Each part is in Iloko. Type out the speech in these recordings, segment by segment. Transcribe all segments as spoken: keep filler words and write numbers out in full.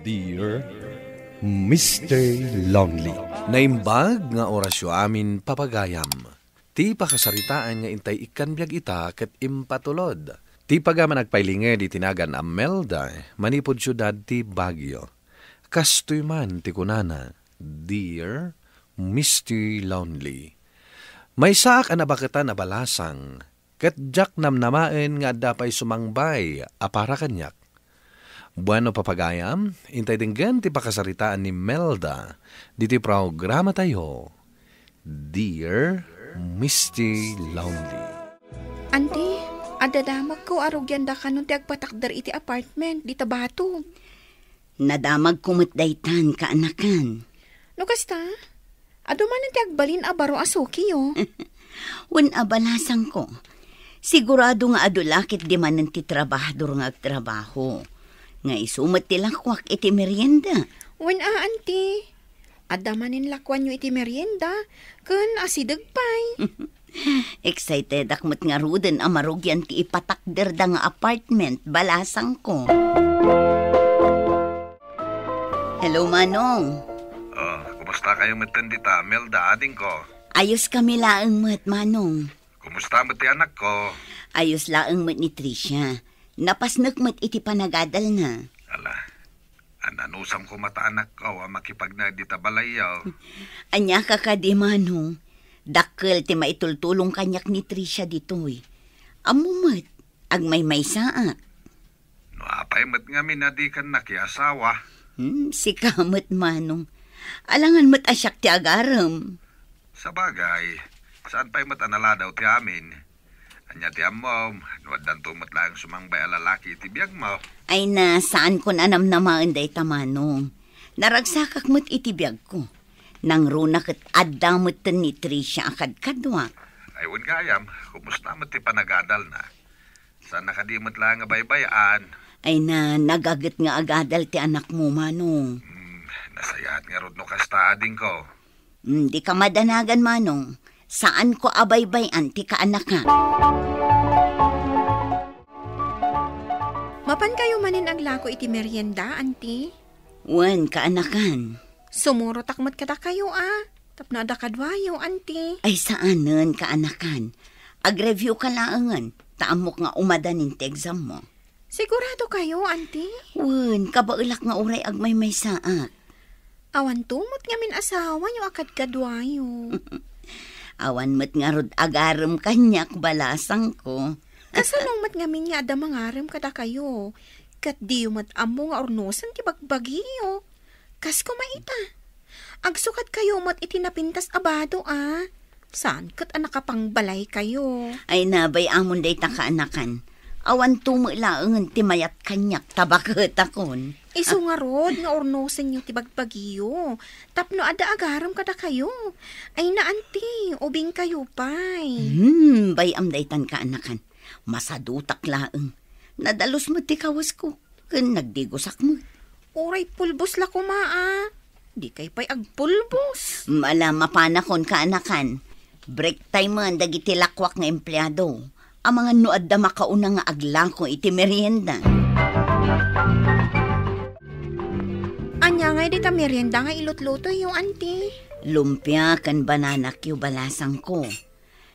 Dear Mister Lonely. Naimbag nga orasyo amin, papagayam. Ti pakasaritaan nga intay ikkan biag ita ket impatulod. Ti pagaman agpailinged iti nagan Amelda manipud siudad ti Baguio. Kastoy man ti kunana, Dear Mister Lonely. Maysaak a nabaketan a balasang, ket diak namnamaen nga adda pay sumangbay a para kaniak. Bueno, papagayam, intay denggen ti pakasaritaan ni Melda ditoy programatayo, Dear Mister Lonely. Anti, adda damagko a rugianda kanon ti agpatakder iti apartment, dita bato. Nadamagko met daytan, kaanakan. No kasta, adu manen ti agbalin a baro a sukiyo. Wen a balasangko, sigurado nga adu la ketdi manen ti trabahador nga agtrabaho. Nga isu met ti lakuak iti merienda. Wen a, anti. Adda manen lakuanyo iti merienda, ken asideg pay. Excitedak met ngaruden a marugian ti ipatakderda nga apartment, balasangko. Hello, Manong. Oh, kumusta kayo metten dita, Melda, adingko? Ayos kami laeng met, Manong. Kumusta met ti anakko? Ayos laeng met ni Tricia. Napasnek met iti panagadalna. Ala, ananusam koma ta anakko a makipagna dita balayyo. Ania ka kadi, Manong? Dakkel ti maitultulong kaniak ni Tricia ditoy. Ammo met, agmaymaysaak. No apay met ngamin a dikan nakiasawa? Hmm, sika met, Manong. Alangan met a siak ti agarem. Sabagay, saan pay met a naladaw ti amin? Ania ti ammom, no addanto met laeng sumangbay a lalaki iti biagmo? Ay na, saankon a namnamaen dayta, Manong. Naragsakak met iti biagko. Nangruna ket adda metten ni Tricia a kadkaduak. Ay, wen gayam, kumusta met ti panagadalna? Saanna kadi met laeng a baybay-an? Ay na, nagaget nga agadal ti anakmo, Manong. Hmm, nasayaat ngarud no kasta, adingko. Hmm, dika madanagan, Manong. Saanko a baybay-an ti kaanakak. Mapankayo manen aglako iti merienda, anti? Wen, kaanakan. Sumurotak met kadakayo, a. Tapno adda kaduayo, anti. Ay, saanen, kaanakan. Agreview ka laengen, ta ammok nga umadanin ti exam mo. Sigurado kayo, anti? Wen, kabaelak nga uray agmaymaysaak. Awan tumot ngamin asawayo a kadkaduayo. Awan met ngarud agarem kaniak, balasangko. Kasano met ngamin nga adda mangarem kadakayo? Ket diyo met ammo nga urnosen ti bagbagiyo. Kas koma ita. Agsukadkayo met iti napintas a bado, a. Saan ket a nakapangbalaykayo? Ay, nabay-amon dayta kaanakan. Awan tumo laengen ti mayat kaniak ta baketakon. Isu ngarud nga urnosenyo ti bagbagiyo tapno adda agarem kadakayo. Ay, naanti, ubingkayo pay. Hmm, bay-am daytan kaanakan. Masadutak laeng. Nadalus met ti kawesko, ken nagdigosak met. Uray pulbos la koma, a. Dikay pay agpulbos. Mala, mapanakon kaanakan. Break time-en dagiti lakuak nga empleado. Amangan no adda makauna nga aglako iti merienda. Ania ngay dita merienda nga ilutlutoyo, anti? Lumpia ken bananakyo, balasangko.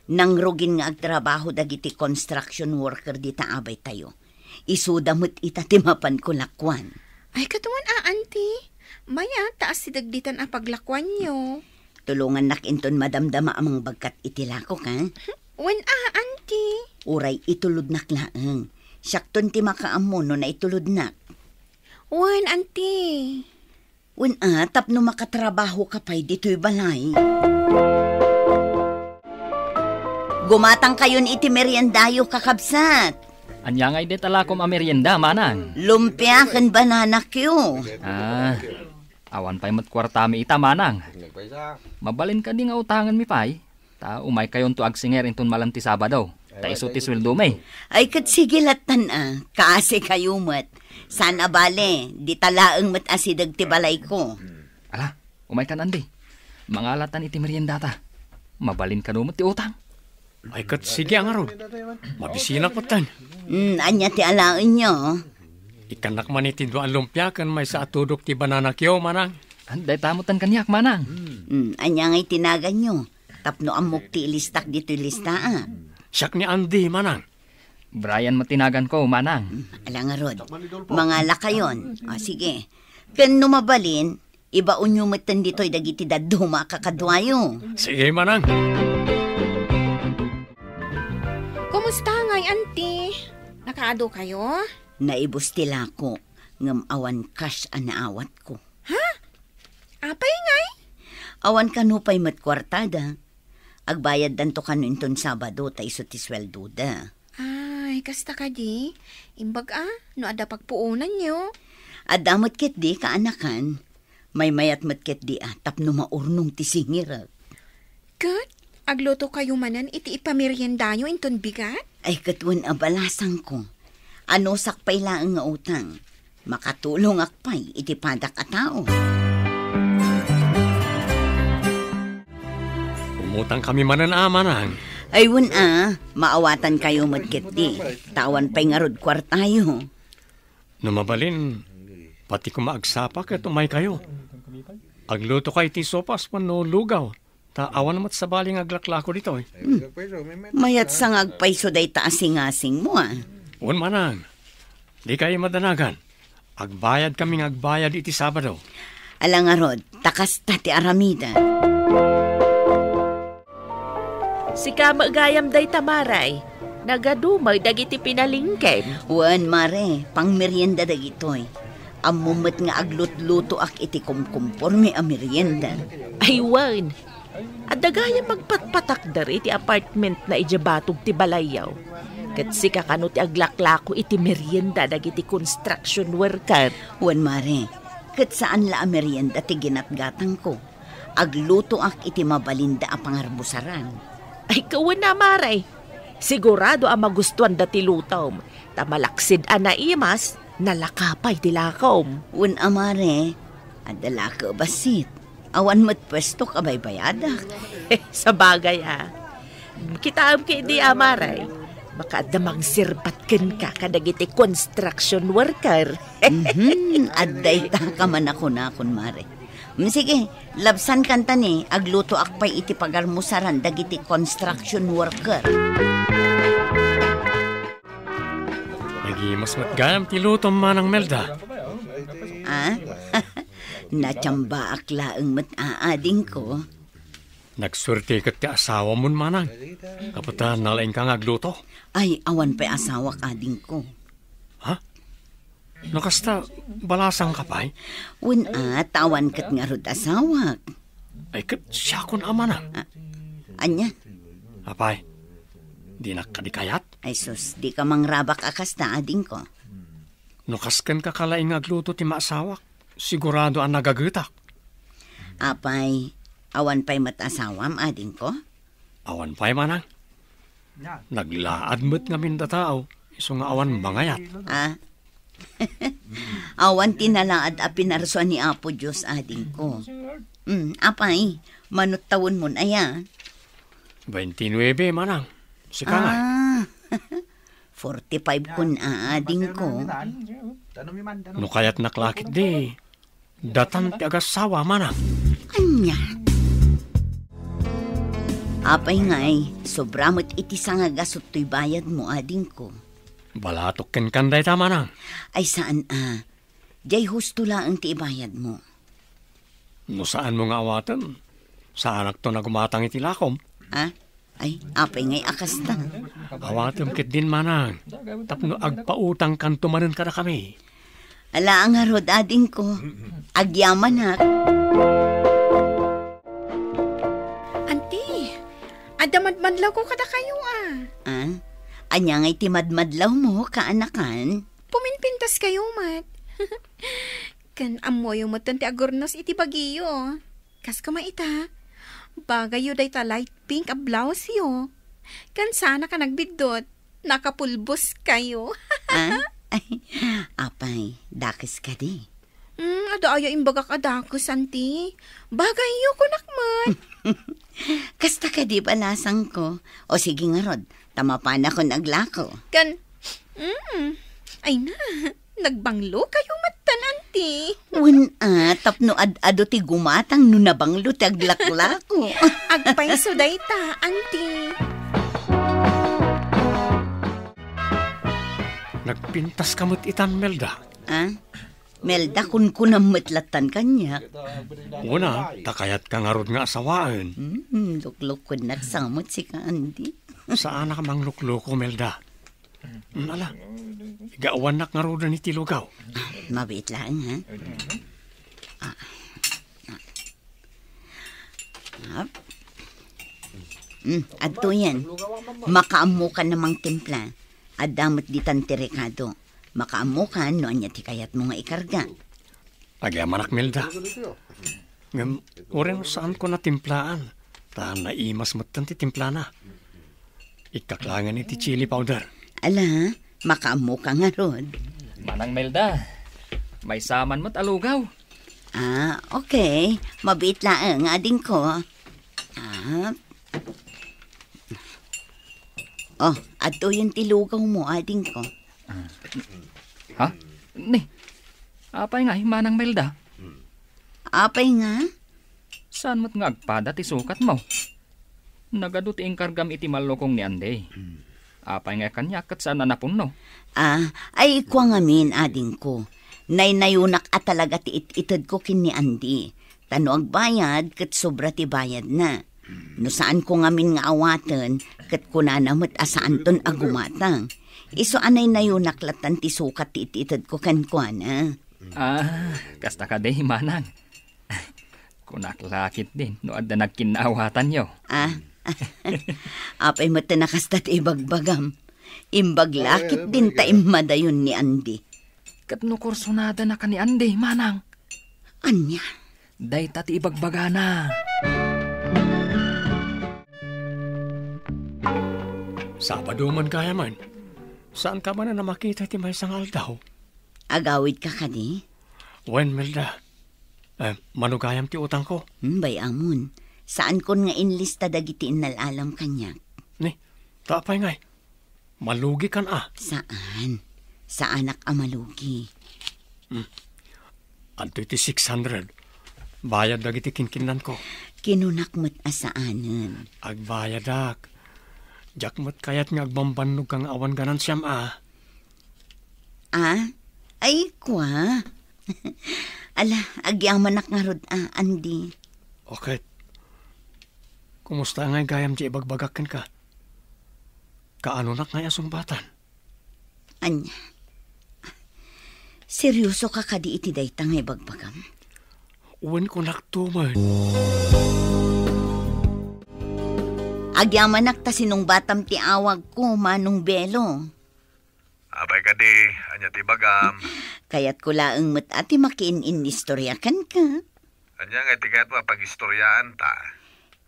Nangrugin nga agtrabaho dagiti construction worker dita abaytayo. Isuda met ita ti mapanko lakuan. Ay, katuan a, anti. Mayat ta asideg ditan a paglakuanyo. Tulongannak inton madamdama a mangbagkat iti lakok, a? Wen a, anti. Uray itulodnak laeng. Siakton ti makaammo no naitulodnak. Wen, anti. Wen a, tapno makatrabaho ka pay ditoy balay. Gumatangkayon iti meriendayo, kakabsat. Ania ngay dita lakom a merienda, manang? Lumpia ken bananakyo. Ah, awan pay met kuartami ita, manang. Mabalin kadi nga utanganmi pay? Ta umaykayonto agsinger inton malem ti Sabado. Ta isu ti sueldomi. Ay, ket sige lattan a. Kaasi kayo met. Saan a bale, dita laeng met asideg ti balayko. Ala, umaykan, anti. Mangalatan iti meriendata. Mabalin kano met ti utang. Ay, ket sige ngarud. Mabisinak metten. Hmm, ania ti alaenyo? Ikkannak man iti dua a lumpia ken maysa a tudok ti bananakyo, manang. Dayta met kaniak, manang. Hmm, ania ngay ti naganyo? Tapno ammok ti ilistak ditoy listaak. Siak ni Andy, manang. Brian met ti naganko, manang. Hmm, ala ngarud. Mangalakayon. O, sige. Ken no mabalin, ibaonyo metten ditoy dagiti dadduma a kakaduayo. Sige, manang. Kumusta ngay, anti? Nakaadu kayo? Naibus ti lako, ngem awan cash a naawatko. Ha? Apay ngay? Awan kano pay met kuartada. Agbayaddanto kano inton Sabado ta isu ti sueldoda. Ay, kasta kadi? Imbag a, no adda pagpuonanyo. Adda met ketdi kaanakan. Maymayat met ketdi a tapno maurnong ti singirek. Ket agluto kayo manen iti ipameriendayo inton bigat? Ay, ket wen a balasangko. Anusak pay laeng nga utang. Makatulongak pay iti padak a tao. Umutang kami manen a, manang. Ay, wen a, maawatan kayo met ketdi. Ta awan pay ngarud kuartayo. No mabalin, pati koma agsapa ket umay kayo. Agluto kay ti sopas wenno lugaw. Ta awan met sabali nga aglaklako ditoy. Hmm. Mayat sa nga agpayso dayta a singasingmo, a. Wen, manang. Di kayo madanagan. Agbayad kami nga agbayad iti Sabado. Ala ngarud, ta kasta ti aramidem. Sika met gayam dayta, Mare. Nagadu met dagiti pinalingkem. Wen, Mare, pangmerienda dagitoy. Ammom met nga aglutlutoak iti kumkumporme a merienda. Ay wen, adda gayam agpatpatakder iti apartmentna idiay batog ti balayyo. Ket sika kano ti aglaklako iti merienda dagiti construction worker. Wen, Mare, ket saan la a merienda ti ginatgatangko. Aglutoak iti mabalinda a pangarbusaran. Ay, kawen a, Mare. Sigurado a magustuanda ti lutom. Ta malaksid a naimas, nalaka pay ti lakom. Wen a, Mare, adda la ket bassit. Awan met puesto a baybayadak. Sabagay a. Kitaem ketdi a, Mare. Baka adda mangserbat kenka kadagiti construction worker. Mhm, adda ita ka manakunakon, Mare. Mm, sige, labsan kantani, aglutoak pay iti pagarmusaran dagiti construction worker. Nagimas met gayam ti lutom, Manang Melda. Ah? Natiambaak laeng met a, adingko. Nagsuerte ket ti asawamon, Manang. Kaputan, nalaingka nga agluto. Ay, awan pay asawak, adingko. Ha? No kasta, balasangka pay? Wen a, ta awan ket ngarud asawak. Ay, ket siakon a, Manang. Ah, ania? Apay, dinak kadi kayat? Ay sus, dika mangrabak a kasta, adingko. No kasken ka kalaing nga agluto ti maasawak, sigurado a nagagetak. Apay, awan pay met asawam, adingko? Awan pay, Manang. Naglaad met ngamin a tao, isu nga awan mangayat. Ah? Awan ti nalaad a pinarsua ni Apo Dios, adingko. Mm, apay, mano tawenmon aya? Twenty-nuebe, Manang. Sika ngay? Ah, forty-five kun a, adingko. No kayatnak la ketdi, datan ti agasawa, Manang. Ania? Apay ngay, sobra met iti sangagasut toy bayadmo, adingko. Balatok kenkan dayta, Manang. Ay, saan a. Diay husto laeng ti ibayadmo. No saanmo nga awaten, saanakto nga gumatang iti lakom. Ha? Ay, apay ngay a kasta? Awatem ketdin, Manang, tapno agpautangkanto manen kadakami. Ala, ngarud, adingko, agyamanak. Anti, adda madmadlawko kadakayo, a. Ah? Ania ngay ti madmadlawmo, kaanakan? Puminpintas kayo met. Ken ammoyo metten ti agurnos iti bagiyo. Kas koma ita, bagayyo dayta light pink a blouse-yo. Ken saanak a nagbiddut, nakapulbos kayo. Ah? Ay, apay, dakes kadi? Hmm, adda aya imbagak a dakes, anti? Bagayyo, kunak met. Kasta kadi balasangko. O sige ngarud, ta mapanakon aglako. Ken, mm, ay na. Nagbanglo kayo met, Auntie. Wen a, tapno ad-adu ti gumatang no nabanglo ti aglaklako. Agpayso dayta, Auntie. Nagpintas ka met itan, Melda. Ah? Melda, kunkunam met lattan kaniak. Una, ta kayat ka ngarud nga asawaen. Hmm, luklukuennak sa met sika, Andy. Saanak a manglukloko, Melda. Hmm, ala, igawannak ngaruden iti lugaw. Ah, mabiit laeng, ha? Ah. Ah. Hmm, adtoyen. Makaammokan a mangtimpla. Adda met ditan ti rekado. Makaammokan no ania ti kayatmo nga ikarga. Agyamanak, Melda. Ngem, uray no saanko natimplaan, ta naimas metten ti timplana. Ikkak laengen iti chili powder. Ala, makaammoka ngarud. Manang Melda, maysa man met a lugaw. Ah, okay. Mabiit laeng, adingko. Ah. Oh, adtoyen ti lugawmo, adingko. Ha? Ni, apay nga, Manang Melda? Apay nga? Saan met nga agpada ti sukatmo? Nagadu ti inkargam iti mallukong ni Andy. Apay nga kaniak ket saan a napunno? Ah, ay, kua ngamin, adingko. Naynayonak a talaga ti it-itedko ken ni Andy. Ta no agbayad, ket sobra ti bayadna. No saanko ngamin nga awaten, ket kunana met a saanton a gumatang. Isu a naynayonak lattan ti sukat ti it-itedko kenkuana. Ah, kasta kadi, Manang. Kunak la ketdin no adda nagkinnaawatanyo. Ah, apay met a kasta ti ibagbagam? Imbag la ketdin ta immadayon ni Andy. Ket no kursonadanaka ni Andy, Manang? Ania? Dayta ti ibagbagana. Sabado man gayamen. Saanka man a makita iti maysa nga aldaw? Agawidka kadi? Wen, Melda. Eh, mano gayam ti utangko? Hmm, bay-amon. Saankon nga inlista dagiti innal-alam kaniak. Ni, ta apay ngay? Malugikan a? Saan. Saanak a malugi. Hmm. Adtoy ti six hundred. Bayad dagiti kinkinnanko. Kinunak met a saanen. Agbayadak. Diak met kayat nga agbambannogka nga awan ganansiam a. Ah? Ay, kua. Ala, agyamanak ngarud a, Andy. Okay. Kumusta ngay gayam ti ibagbagak kenka? Kaanonak ngay a sungbatan? Ania? Serioso ka kadi iti dayta nga ibagbagam? Wen, kunak to man. Agyamanak ta sinungbatam ti awagko, Manong Belo. Apay kadi, ania ti bagam? Kayatko laeng met a ti makiin-innistorya kenka. Ania nga iti kayatmo a pagistoryaanta?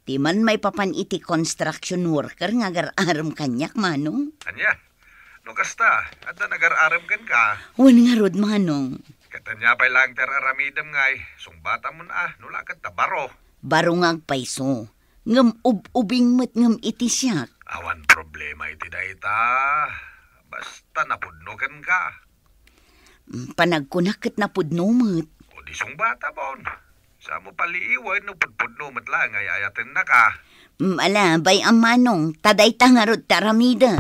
Ti man maipapan iti construction worker nga agar-arem kaniak, Manong. Ania? No kasta, adda nagar-arem kenka? Wen ngarud, Manong. Ket ania pay laeng ti ar-aramidem ngay, sungbatamon a, no la ket ta baro. Baro nga agpayso. Ngem ub-ubing met ngem iti siak. Awan problema iti dayta. Basta napudno kenka. Mm, panagkunak ket napudno met. O di sungbatamon. Samo paliiwen no pudpudno met laeng nga ay-ayatennaka. Mm, ala, bay-am, Manong, ta dayta ngarud ti aramidek.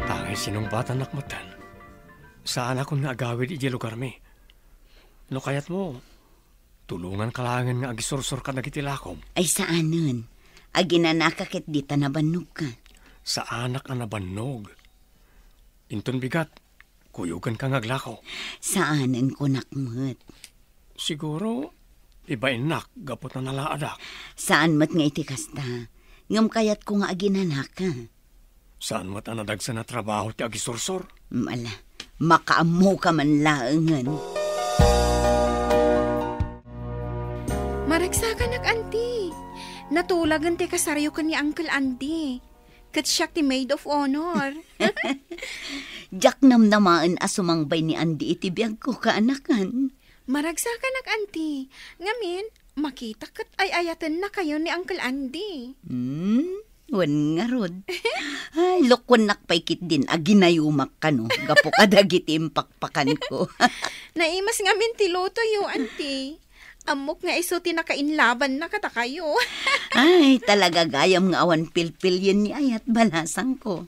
Tangay sinungbatannak metten. Saanakon nga agawid idiay lugarmi. No kayatmo, tulonganka laengen nga agisursor kadagiti lakom. Ay, saanen. Aginanaka ket dita nabannogka. Saanak a nabannog. Inton bigat, kuyoganka nga aglako. Saanen, kunak met. Siguro, ibainnak gapu ta nalaadak. Saan met nga iti kasta. Ngem kayatko nga aginanaka. Saan met a nadagsen a trabaho ti agisursor? Mm, ala, makaammoka man laengen. Maragsakanak, Auntie. Natulagen ti kasaryo ken ni Uncle Andy. Ket siak ti maid of honor. Diak namnamaen a sumangbay ni Andy iti biagko, kaanakan. Maragsakanak, Auntie. Ngamin, makita ket ay-ayatennakayo ni Uncle Andy. Hmm? Wen ngarud. Ay, lokuennak pay ketdin a ginayumak kano gapu kadagiti impakpakanko. Naimas ngamin ti lutoyo, Auntie. Ammok nga isu ti nakainlabanna kadakayo. Ay, talaga gayam nga awan pilpilien ni Ayat balasangko.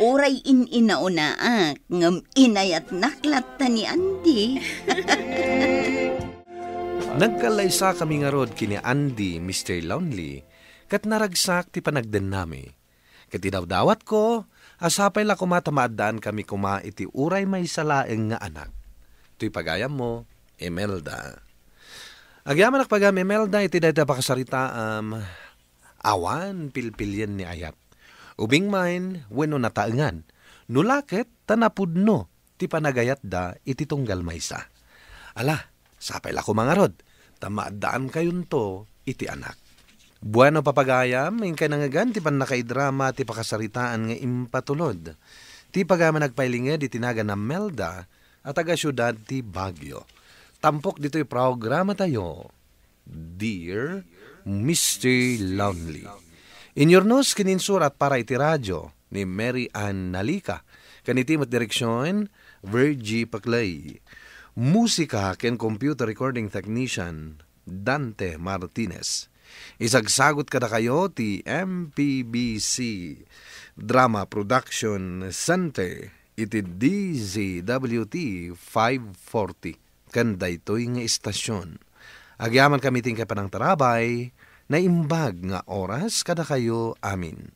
Uray in-inaunaak, ngem inayatnak latta ni Andy. Nagkallaysakami ngarud ken ni Andy, Mister Lonely, ket naragsak ti panagdennami. Ket idawdawatko a sapay la koma ta maaddaankami koma iti uray maysa laeng nga anak. Toy pagayammo, Imelda. Agyamanak pagayam, Imelda, iti dayta pakasaritaam, awan pilpilien ni Ayat. Ubing main wenno nataengan. No la ket ta napudno ti panagayatda iti tunggal maysa. Ala, sapay la koma ngarud, ta maaddaankayon iti anak. Bueno, papagayam, inkay nangngegan ti pannakaidrama ti pakasaritaan nga impatulod. Ti pagayam a nagpailinged iti nagan Melda a taga siudad ti Baguio. Tampok ditoy programatayo, Dear Mister Lonely. Inyurnos ken insurat para iti radio ni Mary Ann Nalica, ken iti met direksion, Virgie Paclay. Musika ken computer recording technician, Dante Martinez. Isagsagut kadakayo ti M P B C Drama Production Center iti D Z W T five forty ken daytoy nga istasyon. Agyamankami ti inkay panangtarabay, naimbag nga oras kadakayo amin.